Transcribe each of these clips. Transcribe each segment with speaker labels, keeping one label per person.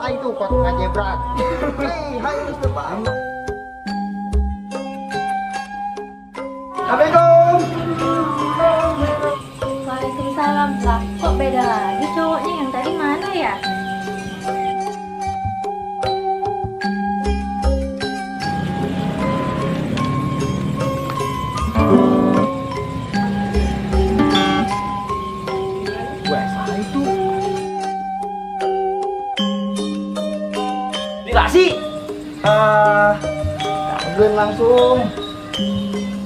Speaker 1: Aing tuh kot ngajebrak. Hei, hai geus teu. Assalamualaikum.
Speaker 2: Waalaikumsalam. Lah, kok beda lagi cowoknya, yang tadi mana ya?
Speaker 1: Wah, saha itu?
Speaker 3: Dikasih.
Speaker 1: Ah, gangguin langsung.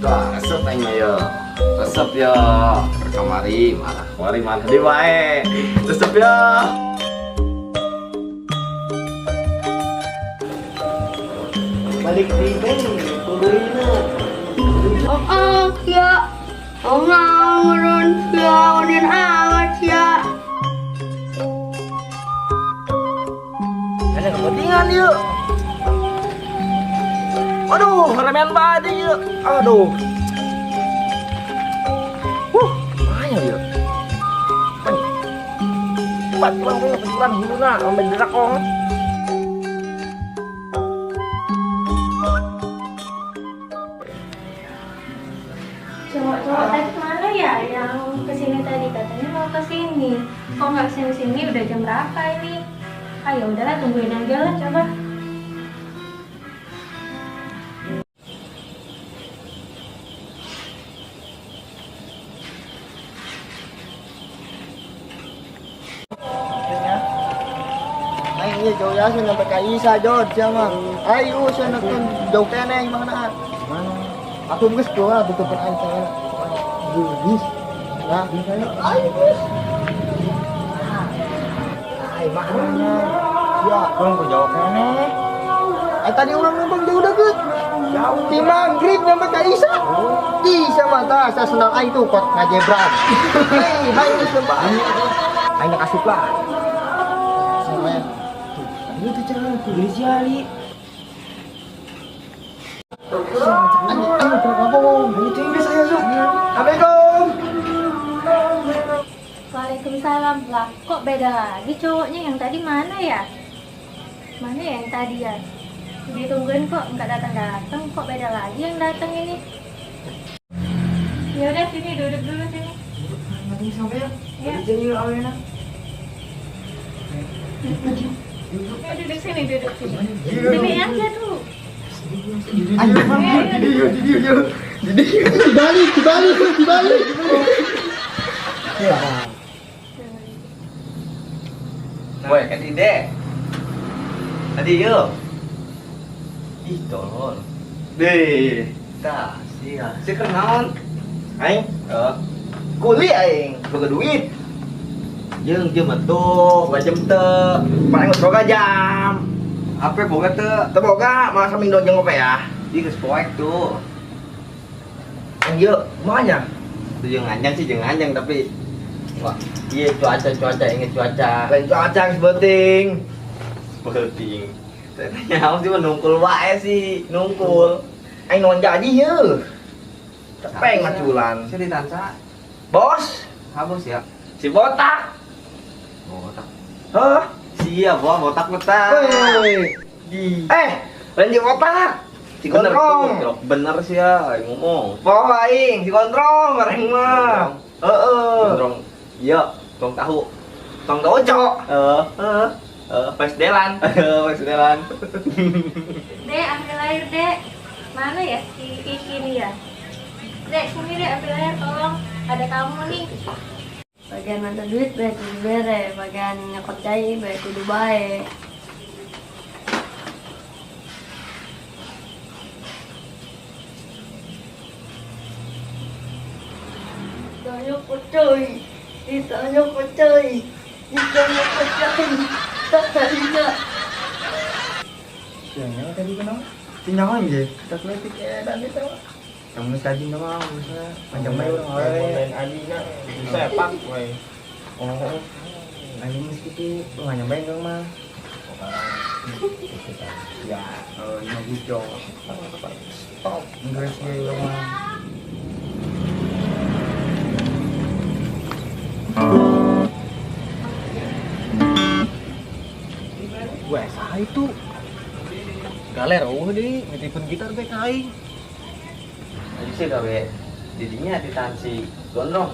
Speaker 3: Tuh, resep aing mah yo. Resep yo. Kamari malah, kamari malah di wae. Resep yo.
Speaker 1: Balik di beng, tuluy.
Speaker 4: Oh, ya. Oh, ngurun ya, unin amat ya.
Speaker 3: Ada kepentingan yuk. Aduh, remean banget yuk. Aduh. Lumayan yuk. Apa nih? Cepat, pulang, pulang, pulang, huluna, sampai dirakong.
Speaker 2: Cowok-cowok tadi mana ya yang kesini tadi, katanya mau kesini. Kok nggak kesini-sini, udah jam berapa ini? Ah, ya udahlah, tungguin aja lah coba.
Speaker 1: Aing iya jauh ya, sampai ka Isa jod sia mah. Ayo sia nonton jauh keneh mana? Mana? Aku geus keluar tutupin aing saya. Geus. Nah, aing geus. Ai makanya. Ya,
Speaker 3: Kong ke jauh keneh.
Speaker 1: Ai tadi urang numpang jauh deket. Jauh di maghrib nyampe ka Isa. Isa mah tah asa sendal aing tuh kot ngajebrak. Hei, hai geus lembah. Aing nak asup lah. Sampai. Tuh, ini tuh cara tuh.
Speaker 3: Beli jali.
Speaker 1: Anjing, anjing kenapa ngomong? Itu Inggris aja, Su. Assalamualaikum.
Speaker 2: Waalaikumsalam. Lah, kok beda lagi cowoknya, yang tadi mana ya? Mana ya yang tadi ya? Ditungguin kok nggak datang-datang, kok beda lagi yang datang ini? Ya udah sini duduk dulu sini.
Speaker 1: Nanti sampai ya.
Speaker 2: Ya.
Speaker 1: Jadi awalnya.
Speaker 2: Ya, duduk sini, duduk sini. Sini aja tuh.
Speaker 1: Ayo, dibalik, dibalik, dibalik. Ya.
Speaker 3: Woi, kan ide. Tadi yuk. Ih, tolol. Deh, tah, sia. Sia keur naon?
Speaker 1: Aing,
Speaker 3: Heeh.
Speaker 1: kuli aing, boga duit.
Speaker 3: Jeung jeung tuh, bajem teu.
Speaker 1: Paling geus boga jam.
Speaker 3: HP boga teu.
Speaker 1: Teu boga, masa minggu jeung ngopi ya.
Speaker 3: Ih, geus poek tuh.
Speaker 1: Yang ieu, kumaha?
Speaker 3: Tuh jeung anjang sih, jeung anjang tapi wah, iya cuaca-cuaca, inget cuaca.
Speaker 1: Lain cuaca geus penting.
Speaker 3: Penting. Saya tanya aku sih mah nungkul wae sih, nungkul.
Speaker 1: Aing non jadi ye. Cepeng maculan.
Speaker 3: Saya ditansa.
Speaker 1: Bos,
Speaker 3: Habis ya.
Speaker 1: si botak.
Speaker 3: Botak.
Speaker 1: Hah?
Speaker 3: Sia, boh, botak botak.
Speaker 1: Woi.
Speaker 3: Di.
Speaker 1: Eh, lain si botak. Si
Speaker 3: Bener
Speaker 1: gondrong.
Speaker 3: tuh, bener sih ya, aing ngomong.
Speaker 1: Poho aing, si gondrong bareng mah. Heeh.
Speaker 3: Gondrong. Iya, tong tahu.
Speaker 1: Tong dojo.
Speaker 3: Heeh.
Speaker 1: Heeh.
Speaker 3: Heeh.
Speaker 1: Pas delan.
Speaker 3: Heeh, delan.
Speaker 2: Dek, ambil air, Dek. Mana ya si Kiki nih ya? Dek, sini Dek, ambil air tolong. Ada tamu nih.
Speaker 4: Bagian mata duit bae kudu bere, bagian nyokot cai bae kudu bae. Ditanya kucoy, ditanya kucoy, ditanya kucoy, tak tadinya.
Speaker 1: Siangnya tadi kenapa? Tinyawan je. Kita keletik edan itu. Kamu saji nama, misalnya panjang bae urang awewe.
Speaker 5: Lain adina sepak we.
Speaker 1: Oh. Anjing geus kitu, panjang bae urang mah.
Speaker 5: Ya, lima bujong.
Speaker 1: Stop, geus ge urang mah.
Speaker 5: Wah, saha itu? Galer euweuh deui, nitipkeun gitar teh ka aing.
Speaker 3: Aja sih gawe didinya ditahan si Gondrong.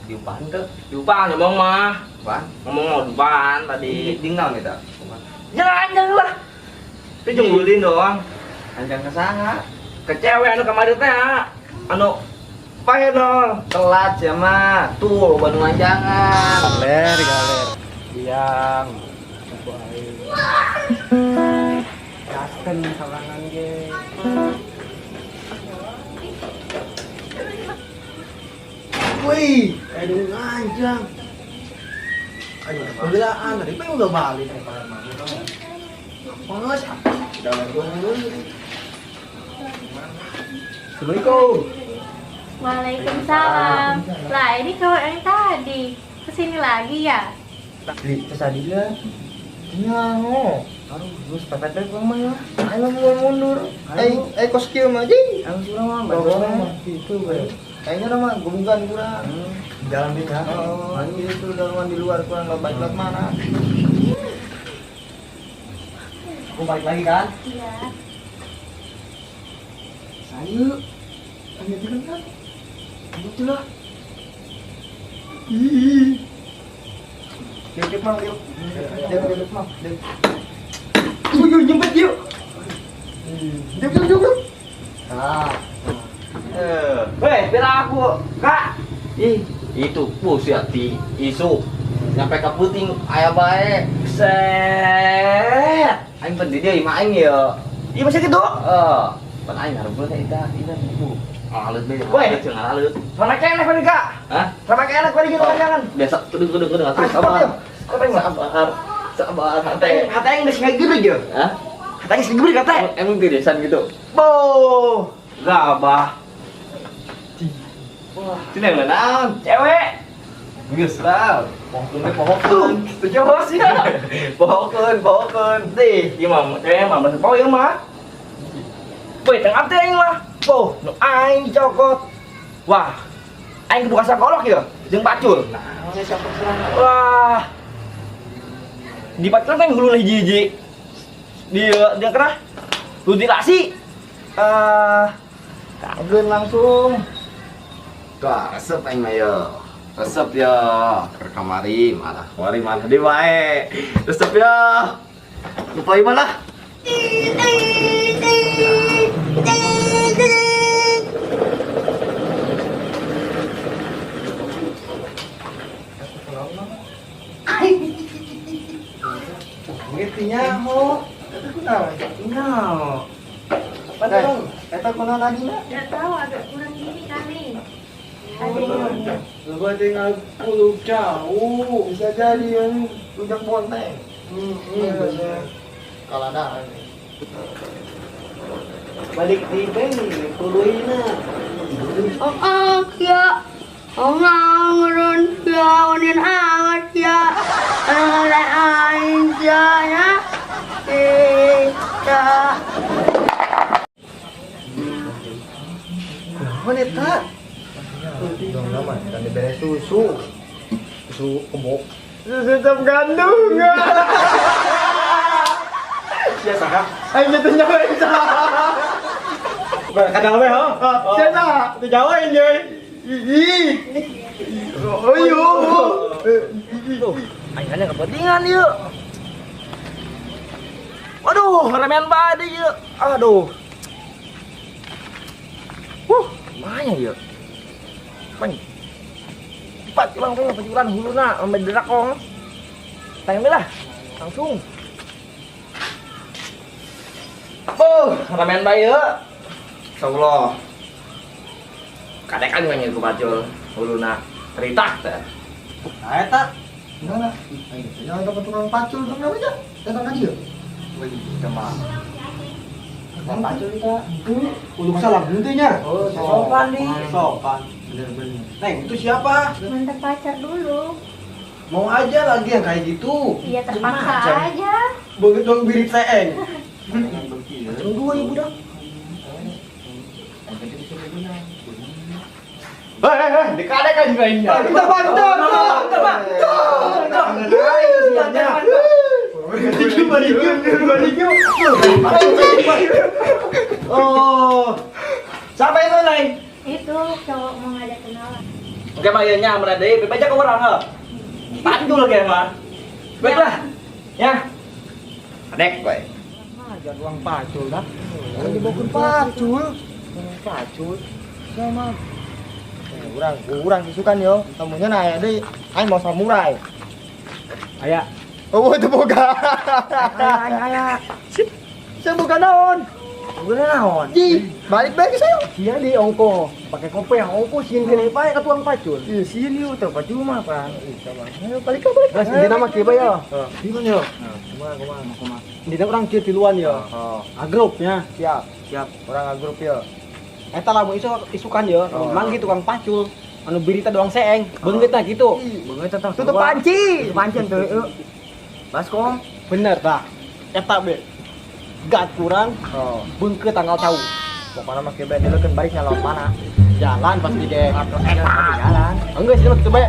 Speaker 3: Diupahan ke?
Speaker 6: Diupahan ngomong mah.
Speaker 3: Apaan?
Speaker 6: Ngomong mau diupahan tadi.
Speaker 3: Ding naon eta?
Speaker 6: Jangan jangan lah. Itu junggulin doang.
Speaker 3: Anjang ke saha?
Speaker 6: Ke cewek anu kemarin teh anu pahenol.
Speaker 3: Telat ya mah. Tuh Bandung anjangan.
Speaker 5: Galer, galer. Biang. Gaskeun sorangan ge. Wih, aduh nganjang. Aduh, kebelaan tadi pengen udah balik nih Pak Herman. Mas, udah dulu. Assalamualaikum.
Speaker 2: Waalaikumsalam. Lah ini cowok yang tadi kesini lagi ya?
Speaker 1: Li, terus Adila. Nyango.
Speaker 3: Aduh, terus pepet bang mah ya.
Speaker 1: Ayo mau mundur. Kos kieu mah jing.
Speaker 3: Ayo surah mah,
Speaker 1: Bawa gitu, bre. Kayaknya nama gebugan kurang.
Speaker 5: Jalan deh ya.
Speaker 1: Oh, itu dalaman di luar kurang lebih baik mana?
Speaker 5: Aku balik lagi kan?
Speaker 2: Iya.
Speaker 5: Sayu. Ayo jalan kan? Itu lah. Ih.
Speaker 1: Yuk, mang, yuk. Yuk, yuk, mang. Yuk, nyempet yuk. Yuk, yuk, yuk. Nah.
Speaker 6: Weh, bela aku, Kak.
Speaker 3: Ih, itu buset di isu. Nyampe ke puting aya bae.
Speaker 6: Set.
Speaker 3: Aing pen di dieu imah aing ya.
Speaker 6: Iya masih gitu.
Speaker 3: Heeh. Pan aing ngarumpul teh eta, eta bu. Ngaleut be.
Speaker 6: Weh.
Speaker 3: Jeung ngaleut.
Speaker 6: Sama keneh pada Kak.
Speaker 3: Hah?
Speaker 6: Sama keneh pada gitu jangan.
Speaker 3: Biasa kedeng kedeng kedeng atuh sabar. Sabar. Sabar hate.
Speaker 6: Hate aing geus ngagebrig ya.
Speaker 3: Hah?
Speaker 6: Hate aing geus ngagebrig hate.
Speaker 3: Emang tirisan gitu.
Speaker 6: Boh. Gabah.
Speaker 3: Wah, sini yang naon?
Speaker 6: Cewek.
Speaker 3: Geus lah. Pohokeun teh pohokeun.
Speaker 6: Tuh jauh sih.
Speaker 3: Pohokeun, pohokeun.
Speaker 6: Dih, ieu mah cewek mah masuk poe mah. Weh, tengah teh aing mah. Boh, nu aing dicokot. Wah. Aing kudu kasakolok ya, jeung pacul. Wah. Di pacul teh huluna hiji-hiji. Dia kena mutilasi.
Speaker 1: Kageun langsung.
Speaker 3: Tuh, resep aing mah yo. Resep ya. Ke kamari malah kamari malah di wae. Resep ya. Lupa ieu lah.
Speaker 5: Ngerti nyaho.
Speaker 1: Eta kunaon?
Speaker 6: Nyaho.
Speaker 1: Padahal eta kunaon adina?
Speaker 2: Nggak tahu, agak kurang gini kali. Aduh.
Speaker 5: Lu tinggal puluh jauh.
Speaker 1: Bisa jadi yang ujang bonteng. Kalau ada.
Speaker 5: Balik di bank puluhina.
Speaker 4: Oh, ya. Ngurun ya, unin amat ya. Anak aing ya ya. Ya.
Speaker 1: Naon eta? Dong nama kan dibere susu. Susu kebo. Susu cap gandum.
Speaker 6: Biasa kah?
Speaker 1: Aing teh nyawa eta.
Speaker 5: Kadang we ho.
Speaker 1: Cenah.
Speaker 5: Teu jauh ye.
Speaker 1: Ih. Oh yo.
Speaker 6: Tuh, aing kepentingan yuk. Waduh, remean badi yuk. Aduh. Lumayan yuk. Peng. Cepat ulang tuh pencuran huluna sampai derakong. Tayang lah. Langsung. Oh, ramean bae yuk. Insyaallah. Kadekan nyanyi ku pacul huluna ritak teh.
Speaker 5: Nah eta.
Speaker 1: Gimana? Aing teh nyawa ke tukang pacul dong namanya. Datang ka dieu.
Speaker 5: Wih, cuma.
Speaker 1: Tukang pacul eta.
Speaker 5: Uluk salam henteu nya.
Speaker 1: Oh,
Speaker 5: sopan nih. Sopan.
Speaker 1: Bener-bener.
Speaker 5: Neng, itu siapa?
Speaker 2: Mantan pacar dulu.
Speaker 5: Mau aja lagi yang kayak gitu.
Speaker 2: Iya, terpaksa aja.
Speaker 5: Begitu dong birit seeng.
Speaker 6: Tunggu ya budak. Hei, dikadek aja juga ini.
Speaker 1: Kita bantu.
Speaker 6: Bentar, Pak.
Speaker 1: Balik yuk, balik yuk.
Speaker 6: Oh. Siapa itu, Nay?
Speaker 2: Itu cowok mau ngajak kenalan.
Speaker 6: Oke, mah ieu nya mana deui, bebas ke urang heuh. Panjul ge mah. Baiklah. Ya.
Speaker 3: Adek bae.
Speaker 5: Nah, jangan uang pacul dah.
Speaker 1: Jangan dibawa pacul.
Speaker 5: Pacul.
Speaker 1: Sama. Urang, urang isukan yo. Temunya nah ya deui. Aing mau samurai.
Speaker 5: Aya.
Speaker 1: Oh, itu boga.
Speaker 5: Aya aya.
Speaker 1: Saya boga naon?
Speaker 5: Boga naon?
Speaker 1: Ji, balik bae ke saya.
Speaker 5: Sia di ongko, pakai kopi yang ongko sieun kene pae ka tuang pacul.
Speaker 1: Iya, sieun ieu teh pacul mah pan. Ih, sama. Ayo balik ke balik.
Speaker 5: Geus intina mah kieu bae yo.
Speaker 1: Heeh.
Speaker 5: Bingung yo.
Speaker 1: Kumaha kumaha kumaha.
Speaker 5: Intina urang kieu tiluan yo.
Speaker 1: Oh,
Speaker 5: Agrupnya.
Speaker 1: siap.
Speaker 5: Siap.
Speaker 1: Urang agrup yo.
Speaker 5: Eta lamun isu isukan yo,
Speaker 1: Oh.
Speaker 5: manggih tukang pacul. Anu birita doang seeng, beungeutna gitu.
Speaker 1: Beungeut tetep tutup panci. Tutup panci tuh. Yuk. Baskom.
Speaker 5: Bener tah. Eta be. Gat kurang,
Speaker 1: Oh,
Speaker 5: beungkeut tanggal cau.
Speaker 1: pokoknya mah kieu bae dulu kan balik nyalon mana.
Speaker 5: Jalan pasti ge.
Speaker 1: Eta jalan.
Speaker 5: Enggak sih gitu bae.